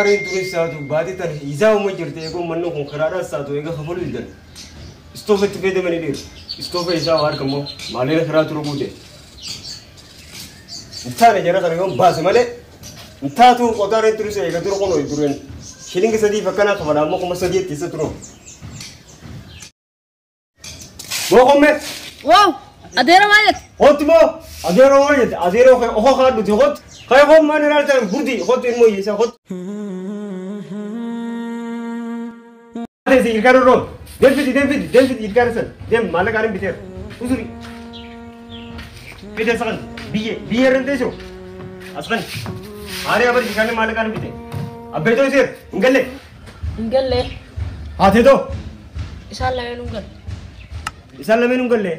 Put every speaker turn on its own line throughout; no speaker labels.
Qoxaareen turis saatu baatii tan isaa uuma jirte eegoo manni kun karaadhaan saatu eega kafaluu didan. Istoofa itti fayyadamanii dhiiru. Istoofa isaa waa argamu maaliin karaa turu guute. Intaane jara kana yoon baase malee intaatu qoxaareen turis eega dura kun ho'i dureen shilingi 3 akkanaa kafala ammoo 3000 itti isa turu. Moo komme.
Wow! Adeera maal jette?
Hoti moo adeeroo maal jette? Adeeroo kee ofa kaadhuti hoti. Kee hoo maal ilaaltan burdi hoti ilmoo hiyyeessaa hoti. Teessi ilkaan irroo deemfiti deemfiti deemfiti ilkaan san deem maallaqa ani biteera. Usuri. Fide sakan biyye biyye irra teessoo as kan haaree abar ilkaan maallaqa ani bite. Abbeetoo iseer hin galle.
Hin galle.
Haateetoo.
Isaan lameen hin galle.
Isaan lameen hin galle.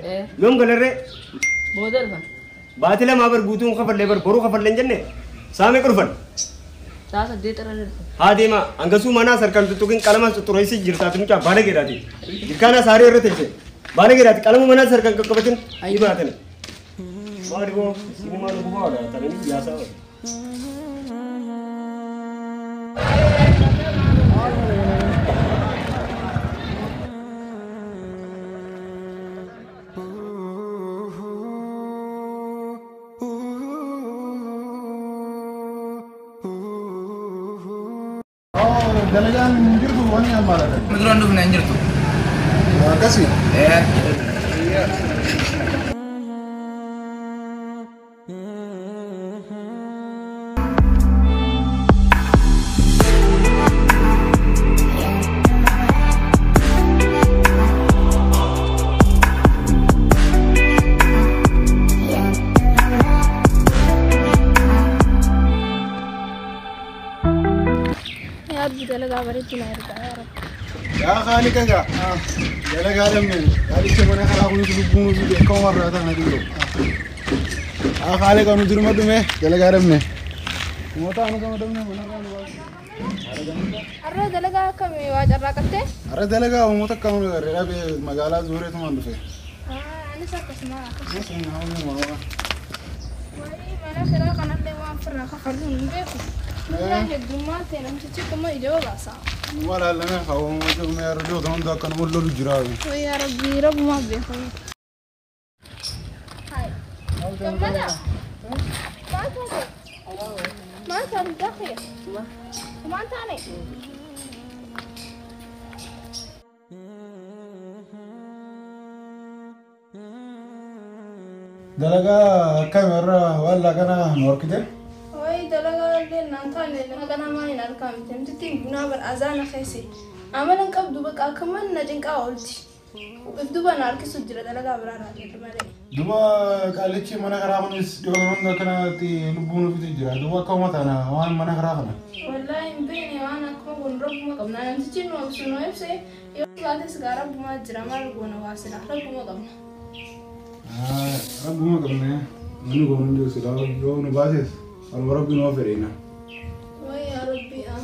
Yoom galarree?
Booda dhufan.
Baatii lama bar guutuun kafallee bar boruu kafallee hin jenne saamee dhufan.
Sa'a 8 irra dhufan.
Haa deema hangasuu manaa sarkaan tuttuqin qalamaan tuttureessi jirtaati mucaa baala geedhaati. Jirkaanaa saaree irra teesse baala geedhaati qalama manaa sarkaan qaqqabatin ni baatani. Maali boo sinimaa nu gubaa tananii yaasaa.
Dalagaan hin jirtu wanni ammaadha.
Duraan dhufne hin jirtu.
Akkasi.
Dalagaa bareedduu na ergaa yaa Rabbi.
Yaa Khaalika gaa dalagaa dhabne yaadicha mana karaa kunis lubbuun nuti beekamu warraa ta'an dhiiroo. Yaa Khaalika nu durma dhume dalagaa dhabne. Moota anu gama dhabne mana irraa nu baasu.
Har'a dalagaa akkamii waa carraaqattee?
Har'a dalagaa uummata akkam nu garee dhabee magaalaa zuureetumaan dhufe.
Anis akkasuma akkasuma. Wayii mana kiraa kanallee waan firraa kafaluu hin beeku. Nurraa heddummaa ta'e namtichi kuma ijoo baasa.
Walaalame hawwama mee arjoota hunda akkanuma lolu jira.
Wayyaa Rabbii rabbumaa beekamu. Gammada. Maal taate? Maal taate daakee? Maal taane?
Dalagaa akkam irra waan laaqana nu harkite?
Wayii dalagaa illee naan taane laaqana maa hin argamte. Namtitti bunaa bar azaana keesse. Amala hin qabdu bakka akkaman na cinqaa oolti. If duba na harkisu jira dalagaa biraa irraa jedhu malee.
Duba qaalichi mana karaa kunis dhiyoo hunda akkanatti lubbuun ofiitu jira. Duba akka uummata kana waan mana karaa kana.
Wallaahi hin beekne waan akkuma kun rabbuma qabna. Namtichi nu obsu nu ibse yoo baates gaa rabbumaa jira maal goona waa sila rabbuma qabna.
Rabbuma qabne manni goonu hin jiru silaa yoo nu baases anuma rabbi nu fedheena.
Wayii yaa Rabbi aa.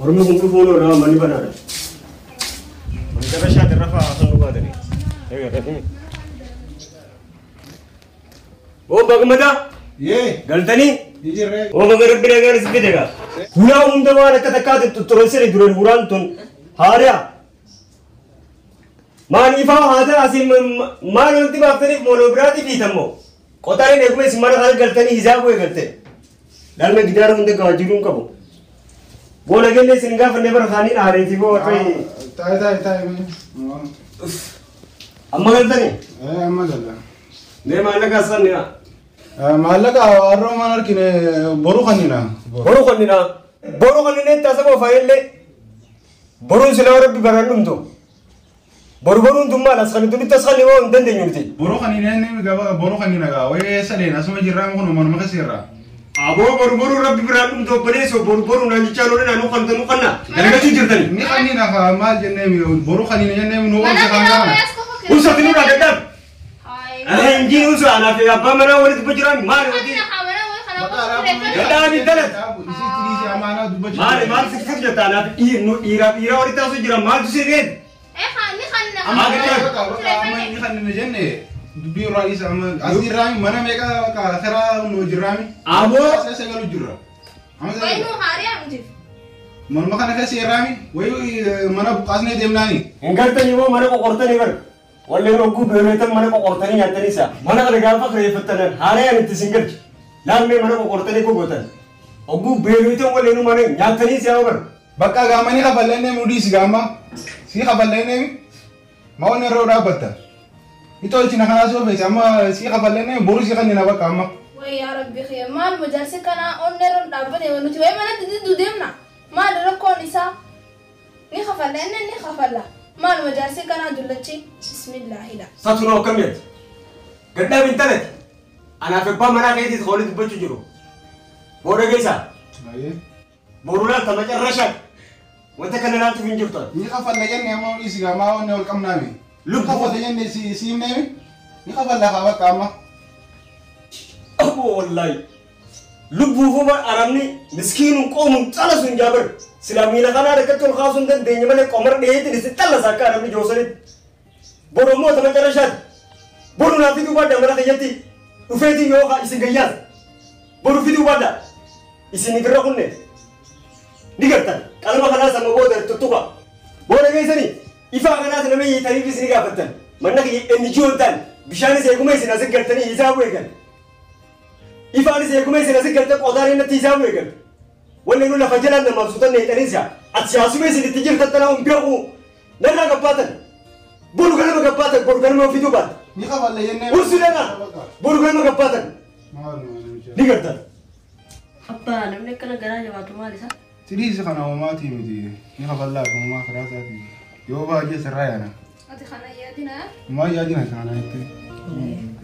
Ormi kun dhufuun oolaa manni banaadha. Mancaba shaati irra fa'aa kan dhugaatanii. Oo bagmadaa.
Yee.
Galtanii.
Jijjiirree.
Oo baga rabbi nagaan si fide gaa. Hulaa hunda waan akka takkaatti tuttureessine dureen hulaan tun haari'a. Maan ifaa haa ta'a asii maal walitti baaftaniif mooloo biraatti fiitammoo. Qoxaariin eeguma isin mana kana galtanii hizaabuu eegalte. Dhalma gidaara hunda gawaajjiruun qabu. Booda genne isin gaafanne bara kaanii dhaareetii boo akka
Taa'e taa'e taa'e.
Amma galtanii?
Amma galla.
Mee maallaqa asxan yaa?
Maallaqa har'oo maal argine boruu kannina.
Boruu kannina. Boruu kannina itti asaba ofaayillee. Boruun silaa rabbi baraan dhumtu. Boru boruun tun maal as kan tunitti as kan hoo hin dandeenyu miti.
Boruu kannina inni gaba boruu kannina gaa wayii sadeen asuma jirraa kun manuma keessa jirra.
Aboo boru boru rabbi biraan dhumtu obboleessoo boru boru naan jechaa loole naannoo kan tanu kanna dalagachuu jirtani.
Ni kannina haa maal jennee boruu kannina jennee nu
Mana
oolcha kan
kiraa
gaana.
wayaas qofa kenna.
Unsati nurraa gaddaaf.
Hayi.
Injiin unsa anaaf abbaa manaa walitti jiran maali wanti.
Kana haa mana wayii kana qofa kireeffatu.
Gaddaaf hin dalat.
Isitti dhiisee amaanaa dubbachuu.
Maali maal sikfik jetta anaaf dhiiraa dhiiraa walitti taasisuu jiran maaltu si reed.
Eh haa ni Kanna.
Amma bakka amma inni kan inni jenne dubbii irraa isa amma as jirraami mana meeqa bakka karaa nu jirraami.
Aboo.
Sagalu jirra. Amma
Wayi nu haariyaa mitiif.
Manuma kana keessa jirraami wayi mana buqqaasnee deemnaani.
Hin gartanii moo mana qoqortanii bar. Walleen hogguu beelootan mana qoqortanii nyaatanii isa. Mana kana gaafa kireeffattanan haarayaan itti isin galchi. Laalmee mana qoqortanii gogotan. Hogguu beelootan walleenuu mana nyaatanii isa bar.
Bakka gaamanii kafallee mudii si gaama. Si kafallee ma wanni irra dhaabbatta. Itolchina kanaa soo feesi amma si kafallee boru si kannina bakka amma.
Wayi yaa rabbi kiyya maal majaarsi kanaa onnee irra dhaabbate nuti wayi manatti didduu deemna. Maal rakkoon isaa ni kafalla inni ni kafalla. Maal majaarsi kanaa dullachi bismillaahidha.
Satunoo akkam jetti? Gaddaa bintalati. Anaaf abbaa manaa keetiis qoolii dubbachuu jiru. Booda geessaa. Boru laalta macarrashaan. Wanta kana laaltuuf hin jirtu.
Ni kafalla jenne amma mudii si gaamaa wanni ol qabnaami.
Lubbu.
Kafalla jenne si si himneemi. Ni kafalla haa bakka amma.
Aboo wallaahi. Lubbuufuma arabni miskiinuun qoomuun calasu hin jaabar. Silaa miila kanaa rakkatti ol kaasuu hin dandeenye malee qomar dhiyeetiin isin xallasa akka arabni joosanitti. Boru immoo ta macarrashaati. Boru naa fiduu baadha mana kiyyatti. Dhufeetii yoo isin gayyaas. Boru fiduu baadha. Isin ifirra kunne. Ni gartan. Qalma kanaas amma booda tuttuqa. Booda geessanii ifaa kanaas nama hiitaniif isin gaafattan. Manna kiyya NGO hin taane bishaanis eeguma isin asin galtanii hisaabuu eegan. Ifaanis eeguma isin asin galtee qotaan innatti hisaabuu eegan. Wanni nu lafa jalaan namaaf suutan hiixaniis yaa. Ati siyaasuma isin itti jirtan tanaa hin beeku. Narraa gabbaatan. Boru ganama gabbaatan boru ganama fiduu baata.
Ni kafalla jenne.
Ursu lana boru ganama gabbaatan. Ni gartan.
Abbaa namni akkana garaa jabaatu maal isaa?
Sidii kana homaatii miti. Ni kafallaa homaa karaa isaatii. Yoo baay'ee sirraa yaana.
Ati kana yaadina.
Homaa yaadina kana itti.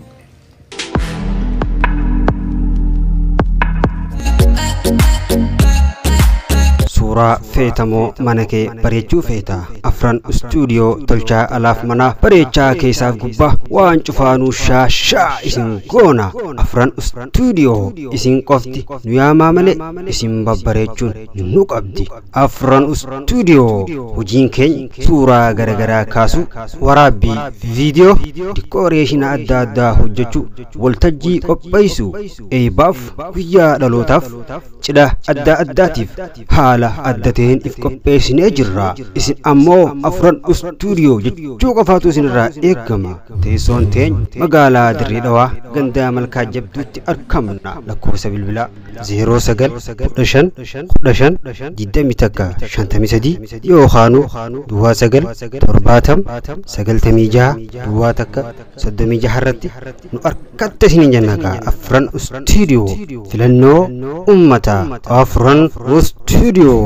Suuraa feetamoo mana kee bareechuu feeta. Afran istuudiyoo tolchaa alaaf manaa bareechaa keessaaf gubbaa waan cufaanuu shaashaa isin goona. Afran istuudiyoo isin qofti nu yaamaa malee isin babbareechuun nu qabdi. Afran istuudiyoo hojiin keenya suuraa garaagaraa kaasuu, waraabbii viidiyoo, dikooreeshina adda addaa hojjechuu, waltajjii qopheessuu, eebbaaf guyyaa dhalootaaf cidha adda addaatiif haala adda ta'een if qopheessinee jirra. Isin ammoo afran istuudiyoo jechuu qofaatu isinirraa eegama. Teessoon teenya magaalaa Dirree Dhawaa gandaa Malkaa Jabduutti argamna. Lakkoofsa bilbilaa 09 15 15 21 53 yookaanuu duwwaa 9 70 96 duwwaa 1 36 irratti nu harkatti isiniin jenna kaa. Afran istuudiyoo filannoo uummataa. Afran istuudiyoo.